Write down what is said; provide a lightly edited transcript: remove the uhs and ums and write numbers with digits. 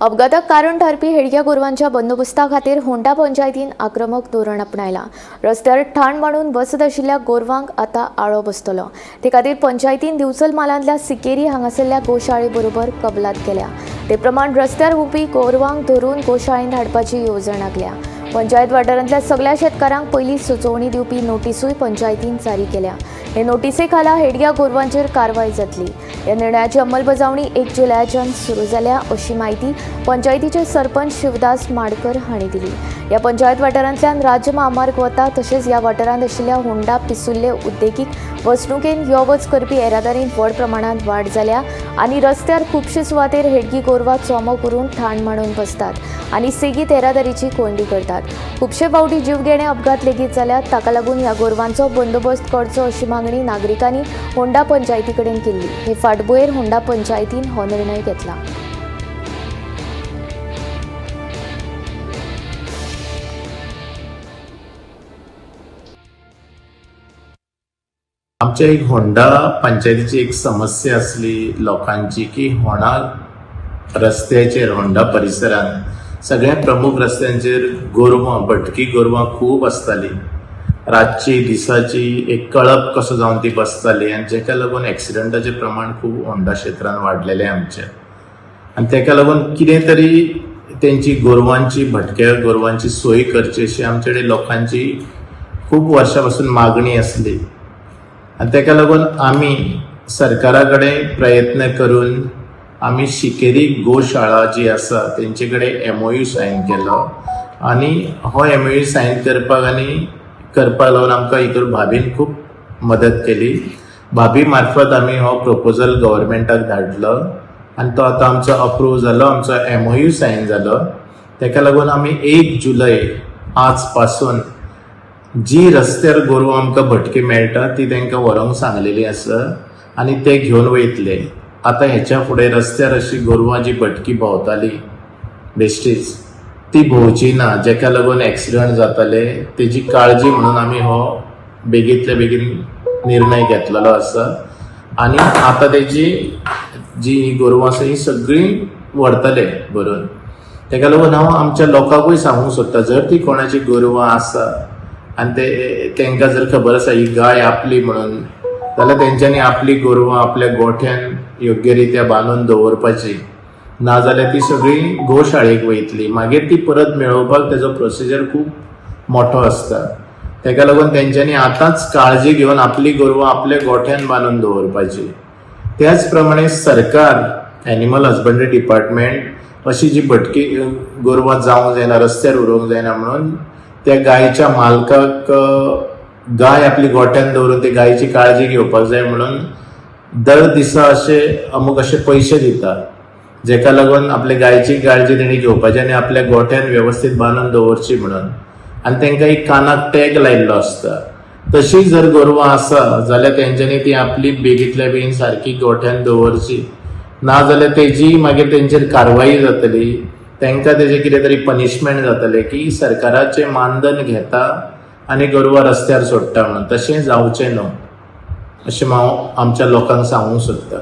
अपघाताक कारण थारपी हेडग्या गोरवांच्या बंदोबस्ता खातीर होंडा पंचायतीन आक्रमक धोरण आपणायलां. रस्त्यार ठाण मांडून बसत आशिल्ल्या गोरवांक आतां आळो बसतलो. ते खातीर पंचायतीन दिवचल म्हालांतल्या सिकेरी हांगासरल्या गोशाळे बरोबर कबलात केल्या. ते प्रमाण रस्त्यार हुपी गोरवांक धरून गोशाळेंत हाडपाची येवजण आंखल्या. पंचायत वाठारांतल्या सगळ्या शेतकारांक पयली सुचोवणी दिवपी नोटिसूय पंचायतीन जारी केल्या. हे नोटिसे खाला हेडग्या गोरवांचेर कारवाय जातली. ह्या निर्णयाची अंमलबजावणी 1 जुलयाच्यान सुरू जाल्या अशी म्हायती पंचायतीचे सरपंच शिवदास माडकर हांणी दिली. ह्या पंचायत वाठारांतल्यान राज्य म्हामार्ग वता. तशेंच ह्या वाठारांत आशिल्ल्या होंडा पिसुल्ले उद्देगीक वसणुकेन यो वच करपी येरादारींत व्हड प्रमाणांत वाड जाल्या आनी रस्त्यार खुबशे सुवातेर हेडगी गोरवां चोमो करून ठाण मांडून बसतात आनी सेगीत येरादारीची कोंयडी करतात. खुबशे फावटी जीवघेणे अपघात लेगीत जाल्यात. ताका लागून ह्या गोरवांचो बंदोबस्त करचो अशी मागणी नागरिकांनी होंडा पंचायती कडेन केल्ली. हे फाटभुंयेर होंडा पंचायतीन हो निर्णय घेतला. आमच्या एक होंडा पंचायतीची एक समस्या आसली लोकांची की होंडा रस्त्याचेर, होंडा परिसरांत सगळ्या प्रमुख रस्त्यांचेर गोरवां, भटकी गोरवां खूब आसताली. रातची दिसाची एक कळप कसो जावन ती बसताली आनी जेका लागून एक्सिडंटाचें प्रमाण खूब होंडा क्षेत्रांत वाडलेलें आमचें. आनी तेका लागून कितें तरी तेंची गोरवांची, भटक्या गोरवांची सोय करची अशी आमचे कडेन लोकांची खूब वर्सां पासून मागणी आसली. आनी तेका लागून आमी सरकारा कडेन प्रयत्न करून आमी शिकेरी गोशाळा जी आसा तेंचे कडेन एमओयू सायन केलो. आनी हो एमओयू सायन करपाक आनी करपाक लागून आमकां हितूर भाभीन खूब मदत केली. भाभी मार्फत आमी हो प्रोपोजल गव्हर्मेंटाक धाडलो आनी तो आतां आमचो अप्रूव जालो, आमचो एमओयू सायन जालो. तेका लागून आमी 1 जुलय आज पासून जी रस्त्यार गोरवां आमकां भटकी मेळटा ती तांकां व्हरोंक सांगलेली आसा आनी ते घेवन वयतले. आतां हेच्या फुडें रस्त्यार अशी गोरवां जी भटकी भोंवताली बेश्टीच, ती भोंवची ना. जेका लागून एक्सिडंट जाताले तेजी काळजी म्हणून आमी हो बेगींतल्या बेगीन निर्णय घेतलेलो आसा. आनी आतां तेजी जी गोरवां आसा ही सगळीं व्हरतले भरून. तेका लागून हांव आमच्या लोकांकूय सांगूंक सोदता, जर ती कोणाची गोरवां आसा आनी ते तांकां जर खबर आसा ही गाय आपली म्हणून, जाल्यार तेंच्यांनी आपली गोरवां आपल्या गोठ्यान योग्य रित्या बांदून दवरपाची. नाजाल्यार ती सगळी गोशाळेक वयतली, मागीर ती परत मेळोवपाक तेजो प्रोसिजर खूब मोठो आसता. तेका लागून तेंच्यांनी आतांच काळजी घेवन आपली गोरवां आपल्या गोठ्यान बांदून दवरपाची. त्याच प्रमाणे सरकार, एनिमल हजबंडरी डिपार्टमेंट अशी जी भटकी गोरवां जावंक जायना, रस्त्यार उरोवंक जायना म्हणून त्या गायच्या मालकाक गाय आपली गोठ्यान दवरून ते गायची काळजी घेवपाक जाय म्हणून दर दिसा अशे अमूक अशे पयशे दिता, जेका लागून आपल्या गायची काळजी तेणी घेवपाची आनी आपल्या गोठ्यान वेवस्थीत बांदून दवरची म्हणून. आनी तांकां एक कानाक टॅग लायिल्लो आसता. तशी जर गोरवां आसा जाल्यार तेंच्यांनी ती आपली बेगींतल्या बेगीन सारकी गोठ्यान दवरची. ना जाल्यार तेजी मागीर तेंचेर कारवाई जातली, तांकां तेजें कितें तरी पनिशमेंट जातलें की सरकाराचें मानधन घेता आनी गोरवां रस्त्यार सोडटा म्हणून. तशें जावचें न्हू अशें हांव आमच्या लोकांक सांगूंक सोदतां.